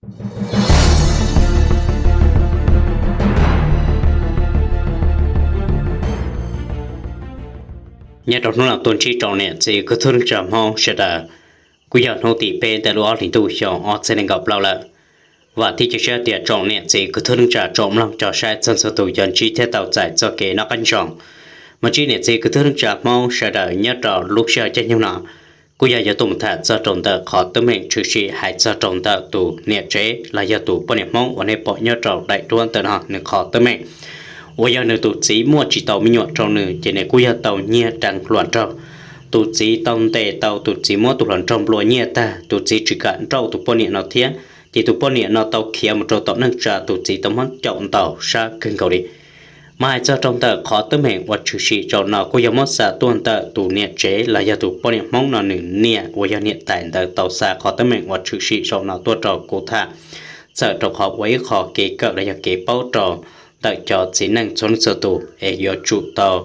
Nyob rau hnub no tuaj ntsib rau niam txiv kwv tij neej tsa Hmoob sawv daws, kuj yog hnub tim peb ntawm lub ob hlis ntuj xyoo ob txhiab nees nkaum plaub lawm. Vam thiab cia siab tias tsoom niam txiv kwv tij neej tsa tsoom mloog cov saib txog ntxhua tus yuav ntsib thiab tau txais txoj kev noj qab nyob zoo. Mas ntsib niam txiv kwv tij neej tsa Hmoob sawv daws nyob rau lub sij hawm caij nyoog no, kuj yog yuav tuaj mus tham txog rau ntawm qhov teeb meem tshwm sim hais txog rau ntawm tus niam tsev los yog tus poj niam Hmoob uas nej pom nyob rau daim duab ntawm no nws qhov teeb meem uas yog nws tus txiv muaj tsis tau me nyuam rau nws ces nws kuj yog tau nyiag deev hluas nraug. Tus txiv tau ntes tau, tus txiv muab tus hluas nraug nplua nyiaj tag, tus txiv tsis kam nrauj tus poj niam no thiab, ces tus poj niam no tau khiav mus rau tom neej tsa, tus txiv tau muab caum ntaus sab kawg nkaus li. Mas hais txog rau ntawm qhov teeb meem uas tshwm sim zaum no kuj yog muab xa tuaj ntawm tus niam tsev los yog tus poj niam Hmoob no nws niam uas yog niam tais ntawd tau xa qhov teeb meem uas tshwm sim zaum no tuaj rau kuv tham, txawm rau qhov ua ib qho kev kawm los yog kev paub rau ntawm cov txiv neej txhua leej txhua tus es yuav tsum tau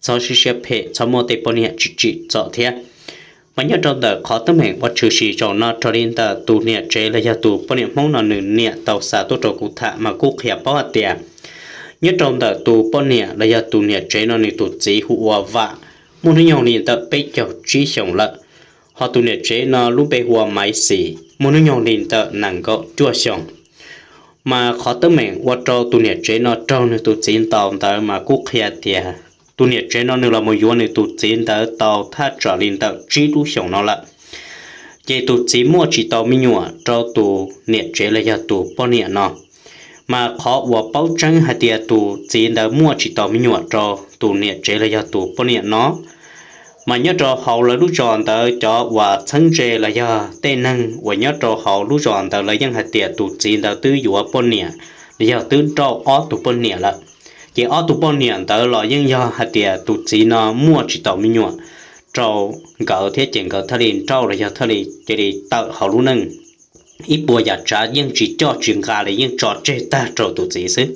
txhob siab siab phem, txhob muaj tej poj niam tsim txom thiab. Mas nyob rau ntawm qhov teeb meem uas tshwm sim zaum no raws li ntawm tus niam tsev los yog tus poj niam Hmoob no nws niam tau xa tuaj rau kuv tham mas kuj qhia paub hais tias nyob rau ntawm tus poj niam los yog tus niam tsev no nws tus txiv hu ua Vam, muaj hnub nyoog li ntawm peb caug tsib xyoos lawm. Ho tus niam tsev no lub npe hu ua Maiv Xis, muaj hnub nyoog li ntawm nees nkaum cuaj xyoos. Mas qhov teeb meem ua rau tus niam tsev no raug nws tus txiv ntaus ntawd mas kuj qhia tias tus niam tsev no nws los mus yuav nws tus txiv ntawd tau thaj tsam li ntawm tsib lub xyoos no lawm. Ces tus txiv muaj tsis tau me nyuam rau tus niam tsev los yog tus poj niam no. Mas qhov uas paub tseeb hais tias tus txiv ntawd muaj tsis tau me nyuam rau tus niam tsev los yog tus poj niam no, mas nyob rau hauv lawv lub zos ntawd cov uas txheeb ze los yog tej neeg uas nyob rau hauv lub zos ntawd lawv yeej hais tias tus txiv ntawd twb yuav poj niam los yog twb nrauj ob tug poj niam lawm. Ces ob tug poj niam ntawd los yeej yog hais tias tus txiv no muaj tsis tau me nyuam rau nkawd thiab ces nkawd thiaj li nrauj los yog thiaj li cia li tawm hauv lub neej. Ib puas yam tsav yeej tsis coj tsis nqa li, yeej tso tseg tag rau tus txiv xwb.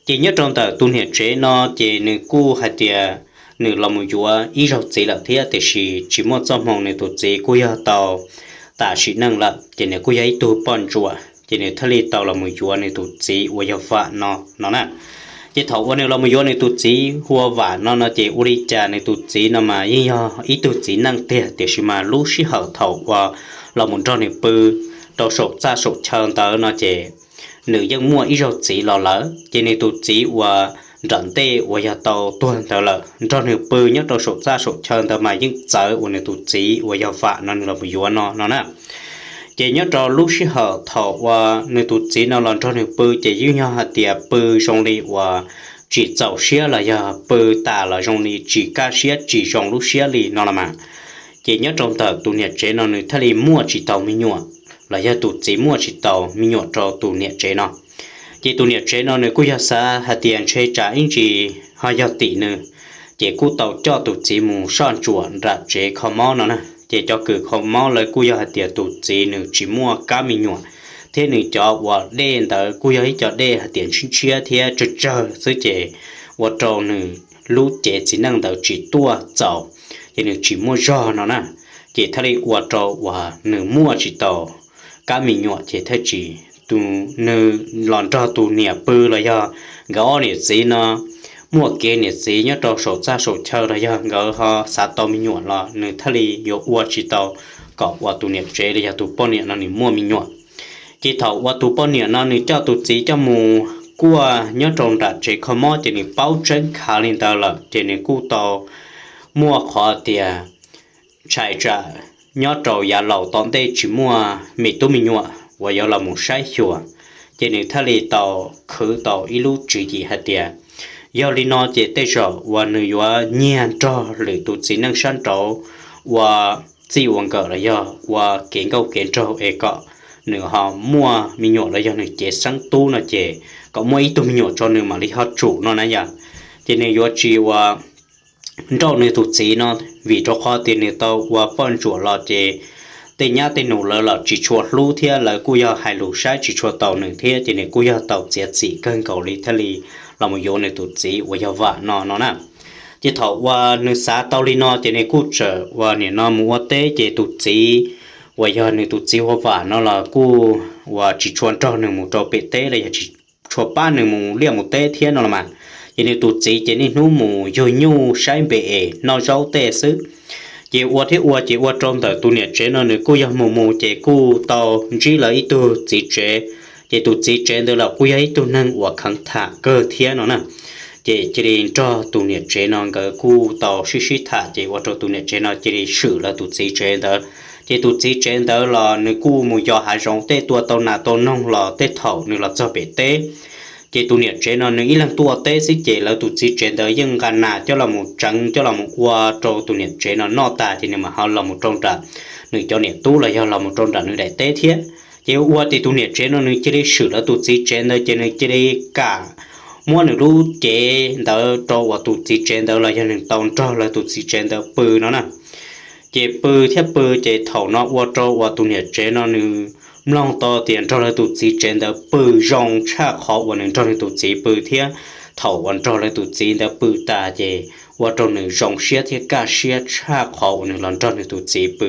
Ces nyob rau ntawm tus niam tsev no ces nws kuj hais tias nws los mus yuav ib zaug txiv lawm thiab tiam sis tsis muaj txoj hmoo, nws tus txiv kuj yog tau tas sim neej lawm ces nws kuj yog ib tug poj ntsuam ces nws thiaj li tau los mus yuav nws tus txiv uas yog Vam no no na. Ces thaum uas nws los mus yuav nws tus txiv hu ua Vam no no ces ua li cas nws tus txiv no mas yeej yog ib tug txiv neej tiag tiam sis mas lub sij hawm thaum uas los mus nrog nws pw rau saum txaj saum chaw ntawd no ces nws yeej muaj ib zaug txiv los lawm ces nws tus txiv uas nram ntej uas yog tau tuag ntawd lawm nrog nws pw nyob rau saum txaj saum chaw ntawd mas yeej txawv uas nws tus txiv uas yog Vam no nws los mus yuav no no na. Ces nyob rau lub sij hawm thaum uas nws tus txiv no los nrog nws pw ces yeej yog hais tias pw zoo li uas tsis txaus siab los yog pw tas los zoo li tsis kaj siab tsis zoo lub siab li no los mas. Ces nyob rau ntawm tus niam tsev no nws thiaj li muaj tsis tau me nyuam, los yog tus txiv muaj tsis tau me nyuam rau tus niam tsev no. Ces tus niam tsev no nws kuj yog xav hais tias ntshe tsam ib ntsis ho yog tim nws, ces kuj tau coj tus txiv mus soj ntsuam nram tsev kho mob no na. Ces cov kws kho mob lawv kuj yog hais tias tus txiv nws tsis muaj kab me nyuam, thiab nws cov uas dej ntawd kuj yog ib co dej hais tias ntshiab ntshiab thiab tsawg tsawg xwb ces ua rau nws lub cev txiv neej ntawd tsis tuaj txaus, ces nws tsis muaj zog no na. Ces thiaj li ua rau uas nws muaj tsis tau kab me nyuam ces thiaj tsis, tus, nws los nrog tus niam pw los yog nkawd ob niam txiv no muaj kev niam txiv nyob rau saum txaj saum chaw los yog nkawd ho xav tau me nyuam los nws thiaj li yuav ua tsis tau kom uas tus niam tsev los yog tus poj niam no nws muaj me nyuam. Ces thaum uas tus poj niam no nws coj tus txiv coj mus kuaj nyob rau nram tsev kho mob ces nws paub tseeb khav li ntawd lawm ces nws kuj tau muaj qhov tias ntshai tsam nyob rau yav laus tom ntej tsis muaj me tub me nyuam uas yuav los mus saib xyuas, ces nws thiaj li tau khwv tau ib lub tswv yim hais tias yog li no ces tej zaum uas nws yuav nyiag nrog lwm tus txiv neej sab nraud ua txij ua nkawm los yog ua kev nkauj kev nraug es kom nws ho muaj me nyuam los yog nws cev xeeb tub no ces kom muaj ib tug me nyuam tso nws mam li ho tsum no na yom. Ces nws yuav tsis ua nrauj nws tus txiv no, vim rau qhov tias nws tau ua poj ntsuam los ces tej nyab tej nus lawv los tsis tshua hlub thiab lawv kuj yog hais lus saib tsis tshua taus nws thiab ces nws kuj yog tau txiav txim kawg nkaus li thiaj li los mus yuav nws tus txiv uas yog Vam no no na. Ces thaum uas nws xav tau li no ces nws kuj txawm uas nim no mus ua teb ces tus txiv uas yog nws tus txiv hu ua Vam no los kuj uas tsis tshua nrog nws mus rau pem teb los yog tsis tshua pab nws mus liaj mus teb thiab no los mas. Ces nws tus txiv ces niaj hnub mus yug nyuj saib npe es noj zaub tej xwb. Ces ua thiab ua ces ua rau ntawm tus niam tsev no nws kuj yog mus mus ces kuj tau ntsib lawv ib tug txiv tsev. Ces tus txiv tsev ntawd los kuj yog ib tug neeg uas kheev tham kawg thiab no na. Ces cia li nrog tus niam tsev no nkawd kuj tau sib sib tham ces ua rau tus niam tsev no cia li swm lawv tus txiv tsev ntawd. Ces tus txiv tsev ntawd los nws kuj mus yos hav zoov tej tua tau nas tau noog los tej thaum nws los txog pem teb, ces tus niam tsev no nws ib leeg tuaj ua teb xwb ces lawv tus txiv tsev ntawd yeej nqa nas coj los mus tseev coj los mus ua rau tus niam tsev no noj tas ces nws mam ho los mus rau nram nws cov niam tub los yog los mus rau nram nws daim teb thiab. Ces ua ces tus niam tsev no nws cia li swm lawv tus txiv tsev ntawd ces nws cia li kam muab nws lub cev ntawd rau uas tus txiv tsev ntawd los yog nws tau nrog lawv tus txiv tsev ntawd pw no na. Ces pw thiab pw ces thaum no ua rau uas tus niam tsev no nws mloog tau tias nrog lawv tus txiv tsev ntawd pw zoo tshaj qhov uas nws nrog nws tus txiv pw thiab. Thaum uas nrog lawv tus txiv ntawd pw tas ces ua rau nws zoo siab thiab kaj siab tshaj qhov uas nws los nrog nws tus txiv pw.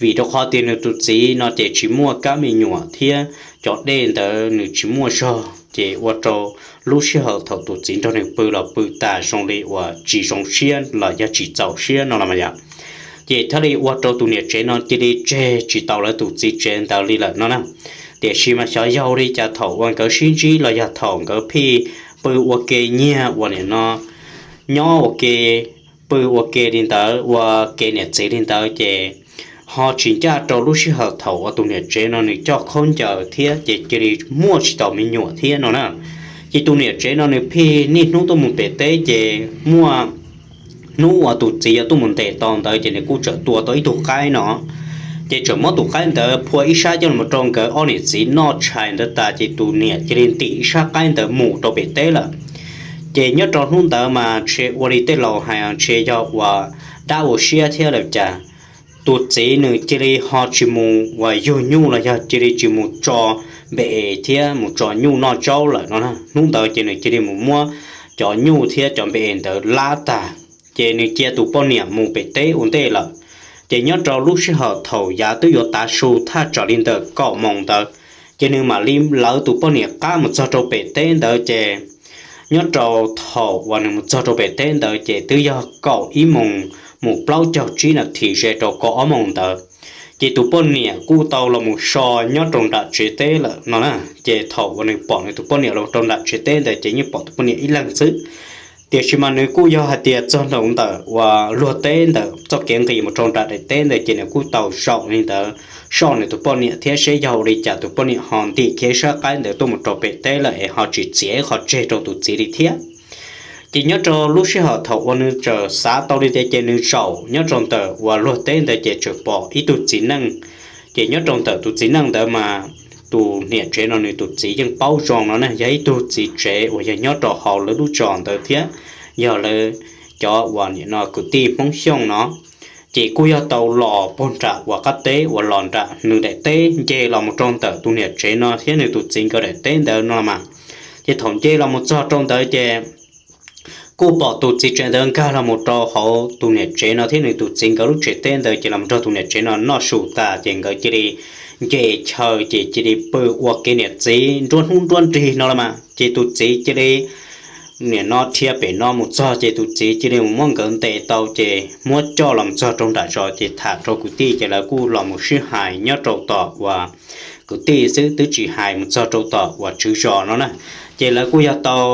Vim rau qhov tias nws tus txiv no ces tsis muaj kab me nyuam thiab cov dej ntawd nws tsis muaj zog ces ua rau lub sij hawm thaum tus txiv nrog nws pw los pw tas zoo li uas tsis zoo siab los yog tsis txaus siab no los mas yom. Ces thiaj li ua rau tus niam tsev no cia li tseg tsis tau lawv tus txiv tsev ntawd li lawm no na. Tiam sis mas xyov yog li cas thaum uas nkawd sib ntsib los yog thaum nkawd pheej pw ua ke nyiag uas nim no nyob ua ke, pw ua ke li ntawd ua ke niam txiv li ntawd ces ho tsis ncaj rau lub sij hawm thaum uas tus niam tsev no nws coj khaub ncaws thiab ces cia li muaj tsis tau me nyuam thiab no na. Ces tus niam tsev no nws pheej niaj hnub tuaj mus pem teb ces muaj hnub uas tus txiv yuav tuaj mus ntes tau ntawd ces nws kuj txawm tua tau ib tug qaib no. Ces txawm muab tus qaib ntawd phua ib sab coj los rau nkawd ob niam txiv noj tshais ntawd tas ces tus niam cia li ntim ib sab qaib ntawd mus rau pem teb lawm. Ces nyob rau hnub ntawd mas ntshe ua li tej laus hais ntshe yog uas dab ua siab thiab lawm cas tus txiv nws cia li ho tsis mus uas yug nyuj los yog cia li tsis mus tso npe es thiab mus tso nyuj noj zaub lawm no. Hnub ntawd ces nws cia li mus muab cov nyuj thiab cov npe es ntawd lab tag, ces nws cia tus poj niam mus pem teb ua ntej lawm. Ces nyob rau lub sij hawm thaum yav twb yuav tav su thaj tsam li ntawm kaum moos ntawd, ces nws mam li lawv tus poj niam qab mus txog rau pem teb ntawd ces nyob rau thaum uas nws mus txog rau pem teb ntawd ces twb yog kaum ib moos mus plaub caug tsib nas this ze rau kaum ob moos ntawd. Ces tus poj niam kuj tau los mus so nyob rau nram tsev teb lawm no na. Ces thaum uas nws pom nws tus poj niam los rau nram tsev teb ntawd ces yeej pom tus poj niam ib leeg xwb. Tiam sis mas nws kuj yog hais tias txog nraum ntawm uas luag teb ntawm txoj kev nqis mus rau nram daim teb ntawd ces nws kuj tau zaum li ntawd soj nws tus poj niam thiab seb yog ua li cas tus poj niam ho ntim kiag sab qaib ntawd tuaj mus rau pem teb lawm es ho tsis txiav qhov tseg rau tus txiv li thiab. Ces nyob rau lub sij hawm thaum uas nws txawm xav tau li tias ces nws zaum nyob rau ntawm uas luag teb ntawd ces txawm pom ib tug txiv neej. Ces nyob rau ntawm tus txiv neej ntawd mas tus niam tsev no nws tus txiv yeej paub zoo no na, yog ib tug txiv tsev uas yog nyob rau hauv lawv lub zos ntawd thiab yog lawv cov uas nim no kwv tij Hmoob Xyooj no. Ces kuj yog tau los puag nram uas qab teb uas los nram nws daim teb nce los mus rau ntawm tus niam tsev no thiab nws tus txiv nkawd daim teb ntawd no mas. Ces thaum nce los mus txog rau ntawd ces kuj pom tus txiv tsev ntawd nkag los mus rau hauv tus niam tsev no thiab nws tus txiv nkawd lub tsev teb ntawd ces los nrog tus niam tsev no noj su tas ces nkawd cia li nce chaw ces cia li pw ua kev niam txiv nruab hnub nruab nrig no los mas. Ces tus txiv cia li nim no dhia pem no mus txog ces tus txiv cia li mus muab nkawd ntes tau ces muab coj los txog rau nram zos ces tham rau kwv tij ces lawv kuj los mus sib hais nyob rau tom uas kwv tij xwb twb tsis hais mus txog rau tom uas tswv zos no na. Ces lawv kuj yog tau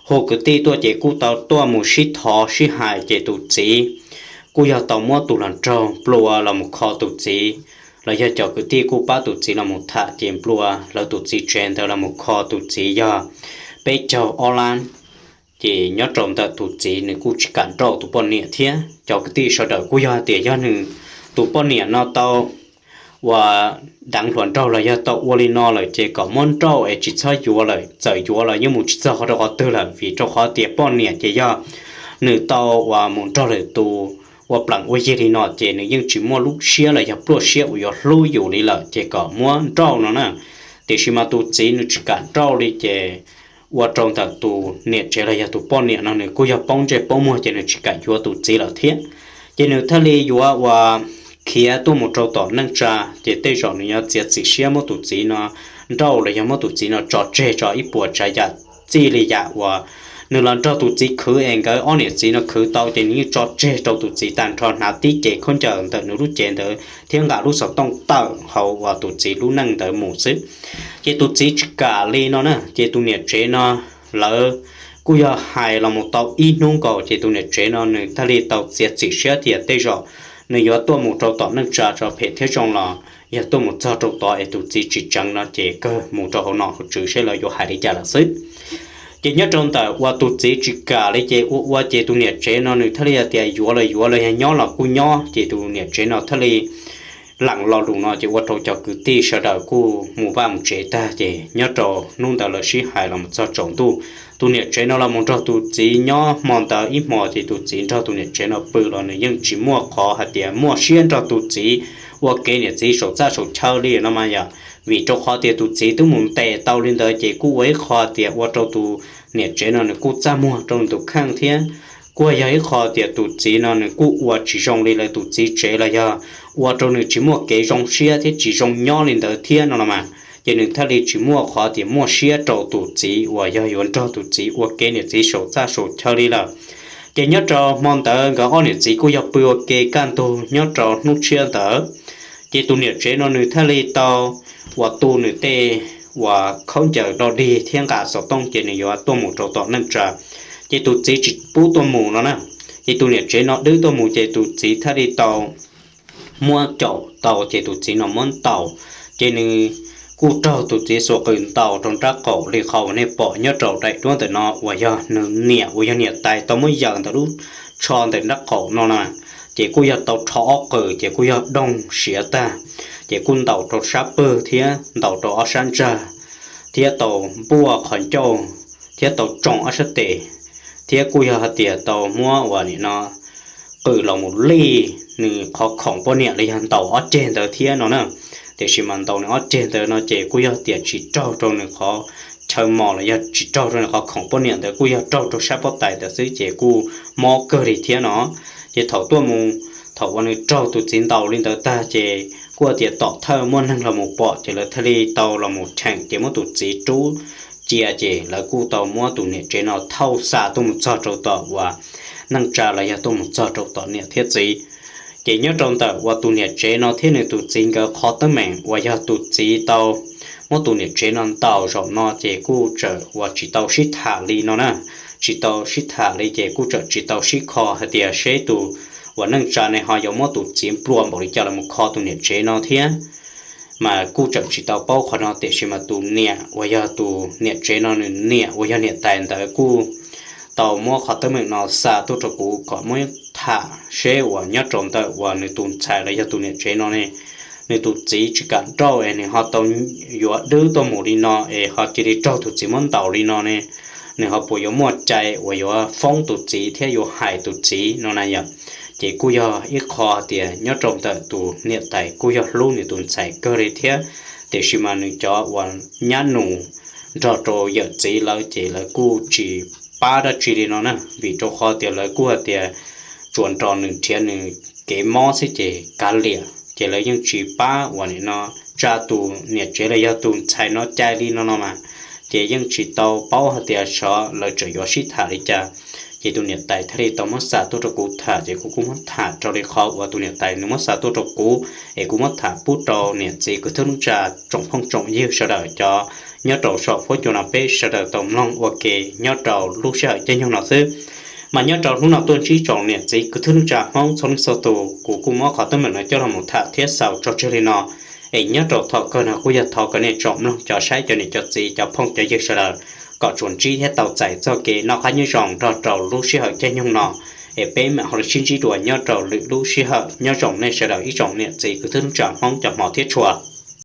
hu kwv tij tuaj ces kuj tau tuaj mus sib thov sib hais ces tus txiv kuj yog tau muab tus hluas nraug nplua los mus kho tus txiv, los yog cov kwv tij kuj pab tus txiv los mus tham ces nplua lawv tus txiv tsev ntawd los mus kho tus txiv yog peb caug ob lab. Ces nyob rau ntawm tus txiv nws kuj tsis kam nrauj tus poj niam thiab cov kwv tij sawv daws kuj yog hais tias yog nws tus poj niam no tau uas deev hluas nraug los yog tau ua li no lawm ces kom muab nrauj es tsis txhob yuav lawm, txawm yuav los yeej mus tsis txog qhov rau qhov twg lawm vim rau qhov tias poj niam ces yog nws tau uas mus nrog lwm tus ua plees ua yig li no ces nws yeej tsis muaj lub siab los yog pluaj siab uas yuav hlub yus li lawm ces kom muab nrauj no na. Tiam sis mas tus txiv nws tsis kam nrauj li ces ua rau ntawm tus niam tsev los yog tus poj niam no nws kuj yog poob ntsej poob muag ces nws tsis kam yuav tus txiv lawm thiab. Ces nws thiaj li yuav uas khiav tuaj mus rau tom neej tsa, ces tej zaum nws yuav txiav txim siab muab tus txiv no nrauj los yog muab tus txiv no tso tseg tso ib puas tsav yam txij li yam uas nws los nrog tus txiv khwv es nkawd ob niam txiv no khwv tau, ces nws yeej tso tseg rau tus txiv tag nrho, hnav tib cev khaub ncaws ntawm nws lub cev ntawd thiab nqa lub xov tooj tawm hauv uas tus txiv lub neej ntawd mus xwb. Ces tus txiv tsis kam li no na, ces tus niam tsev no lawv kuj yog hais los mus tau ib hnub nkaus, ces tus niam tsev no nws thiaj li tau txiav txim siab tias tej zaum nws yuav tuaj mus rau tom neej tsa tso phem thiab zoo los yog tuaj mus txog rau tod es tus txiv tsis tseev no ces kawg mus rau hauv nom hauv tswv seb lawv yuav hais li cas lawm xwb. Ces nyob rau ntawm uas tus txiv tsis kam li ces ua ua ces tus niam tsev no nws thiaj li tias yuav los yuav los yog nyob los kuj nyob, ces tus niam tsev no thiaj li lees lo lus no ces ua rau cov kwv tij sawv daws kuj mus vaj mus tsev tag, ces nyob rau hnub ntawd lawv sib hais los mus txog tsaus ntuj, tus niam tsev no los mus nrog tus txiv nyob hmo ntawd ib hmos, ces tus txiv nrog tus niam tsev no pw los nws yeej tsis muaj qhov hais tias muaj siab nrog tus txiv ua kev niam txiv saum txaj saum chaw li no mas yom, vim rau qhov tias tus txiv twb mus ntes tau li ntawd, ces kuj ua ib qho tias ua rau tus niam tsev no nws kuj txaj muag rau nws tus kheej thiab kuj yog ib qho tias tus txiv no nws kuj ua tsis zoo li lawv tus txiv tsev los yog ua rau nws tsis muaj kev zoo siab thiab tsis zoo nyob li ntawd thiab no los mas, ces nws thiaj li tsis muaj qhov tias muaj siab rau tus txiv uas yog yuav nrog tus txiv ua kev niam txiv saum txaj saum chaw li lawm. Ces nyob rau hmo ntawd nkawd ob niam txiv kuj yog pw ua ke kaj ntug nyob rau hnub tshiab ntawd, ces tus niam tsev no nws thiaj li tau uas tu nws tej uas khaub ncaws do dig thiab nqa xov tooj ces nws yuav tuaj mus rau tom neej tsa, ces tus txiv tsis pub tuaj mus no na. Ces tus niam tsev no dwb tuaj mus ces tus txiv thiaj li tau muab caum tau ces tus txiv no muab ntaus, ces nws kuj raug tus txiv xuas qws ntaus rau nrab qaum li qhov uas nej pom nyob rau daim duab ntawm no uas yog nws niam uas yog niam tais tau muab yaws ntawm lub tsho ntawm nrab qaum no na, ces kuj yog tau rho ob qws ces kuj yog doog siav tag, ces kuj ntaus rau sab pwg thiab ntaus rau ob sab ntsag, thiab tau npuaj qhov ncauj, thiab tau tsoo ob sab tes, thiab kuj yog hais tias tau muab uas nim no qws los mus lij nws qhov khoom poj niam los yog ntaus ob ceg ntawd thiab no na. Tiam sis mas ntaus nws ob ceg ntawd no ces kuj yog tias tsis raug rau nws qhov chaw mos los yog tsis raug rau nws qhov khoom poj niam ntawd, kuj yog raug rau sab pob tais ntawd xwb ces kuj mob kawg li thiab no. Ces thaum tuaj mus, thaum uas nws raug tus txiv ntaus li ntawd tag ces kuj tias tom thawj muaj neeg los mus pom ces lawv thiaj li tau los mus cheem ces muab tus txiv rub cia ces lawv kuj tau muab tus niam tsev no thauj xa tuaj mus txog rau tom uas neej tsa los yog tuaj mus txog rau tom niam thiab txiv. Ces nyob rau ntawm uas tus niam tsev no thiab nws tus txiv nkawd qhov teeb meem uas yog tus txiv tau muab tus niam tsev no ntaus zaum no ces kuj txawm uas tsis tau sib tham li no na, tsis tau sib tham li ces kuj txawm tsis tau sib kho hais tias seb tus uas neej tsa ne ho yuav muab tus txiv nplua npaum li cas los mus kho tus niam tsev no thiab. Mas kuj txawm tsis tau paub qhov no tiam sis mas tus niam uas yog tus niam tsev no nws niam uas yog niam tais ntawd kuj tau muab qhov teeb meem no xa tuaj rau kuv kom muab tham seb uas nyob rau ntawm uas nws tus ntxhais los yog tus niam tsev no ne, nws tus txiv tsis kam nrauj es nws ho tau yuav dwb tuaj mus li no es ho cia li raug tus txiv muab ntaus li no ne, nws ho puas yuav muaj cai uas yuav foob tus txiv thiab yuav hais tus txiv no na yom. Ces kuj yog ib qho tias nyob rau ntawm tus niam tais kuj yog hlub nws tus ntxhais kawg li thiab, tiam sis mas nws cov uas nyab nus nrog rau yawm txiv lawv ces lawv kuj tsis pab dab tsi li no na, vim rau qhov tias lawv kuj hais tias tsuas nrog nws nrhiav nws kev mob xwb ces kav liam ces lawv yeej tsis pab uas nim no tsa tus niam tsev los yog tus ntxhais no cai li no no mas, ces yeej tsis tau paub hais tias xyov lawv tseem yuav sib tham li cas. Ces tus niam tais thiaj li tau muab xa tuaj rau kuv tham ces kuv kuj muab tham raws li qhov uas tus niam tais nws muab xa tuaj rau kuv, es kuv muab tham pub rau niam txiv kwv tij neej tsa tsoom phooj tsoom ywg sawv daws cov nyob rau saum huab cua no peb sawv daws tau mloog ua ke nyob rau lub sij hawm caij nyoog no xwb. Mas nyob rau hnub no tuaj ntsib tsoom niam txiv kwv tij neej tsa Hmoob txhua leej txhua tus, kuv kuj muab qhov teeb meem no coj los mus tham thiab xaus tso tseg li no. Es nyob rau thaum kawg no kuj yog thov kom nej tsoom mloog cov saib cov niam cov txiv cov phooj cov ywg sawv daws kom tsuas ntsib thiab tau txais txoj kev noj qab nyob zoo nrog rau lub sij hawm caij nyoog no. Es peb mam ho sib ntsib dua nyob rau lwm lub sij hawm. Nyob zoo nej sawv daws ib tsoom niam txiv kwv tij neej tsa Hmoob cov hmov thiab tshua.